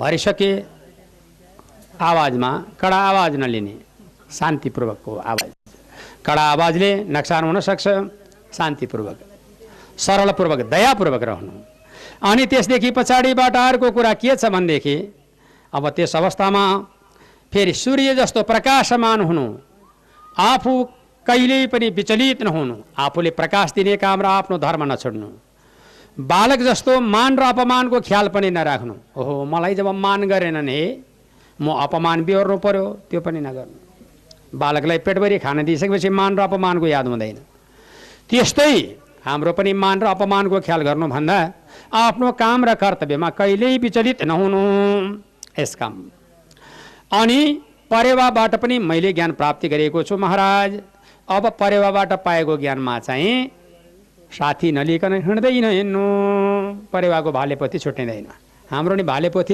भरिसके आवाजमा कडा आवाज नलिने, शान्तिपूर्वकको आवाज। कडा आवाजले नोक्सान हुन सक्छ, शान्तिपूर्वक सरलपूर्वक दयापूर्वक रहनु। अनि त्यसदेखि पछाडिबाट अर्को कुरा के छ भनेदेखि अब त्यस अवस्थामा फेरि सूर्य जस्तो प्रकाशमान हुनु, आफू कहिल्यै पनि विचलित नहुनु, आफूले प्रकाश दिने काम र आफ्नो धर्म नछोड्नु। बालक जस्तो मान र अपमानको ख्याल पनि नराख्नु। ओहो मलाई जब मान गरेनन् हे म अपमान बिहोर्नु पर्यो, त्यो पनि नगर्नु। बालकलाई पेटभरि खान दिइसकेपछि मान र अपमानको याद हुँदैन। त्यस्तै हाम्रो पनि मान र अपमानको ख्याल गर्नुभन्दा आफ्नो काम र कर्तव्यमा कहिल्यै विचलित नहुनु यस काम। अनि परेवाबाट पनि मैले ज्ञान प्राप्ति गरेको छु महाराज। अब परेवाबाट पाएको ज्ञानमा चाहिँ साथी नलिकन हिँड्दैन हिँड्नु, परेवाको भाले पोथी छुट्टिँदैन। हाम्रो नि भाले पोथी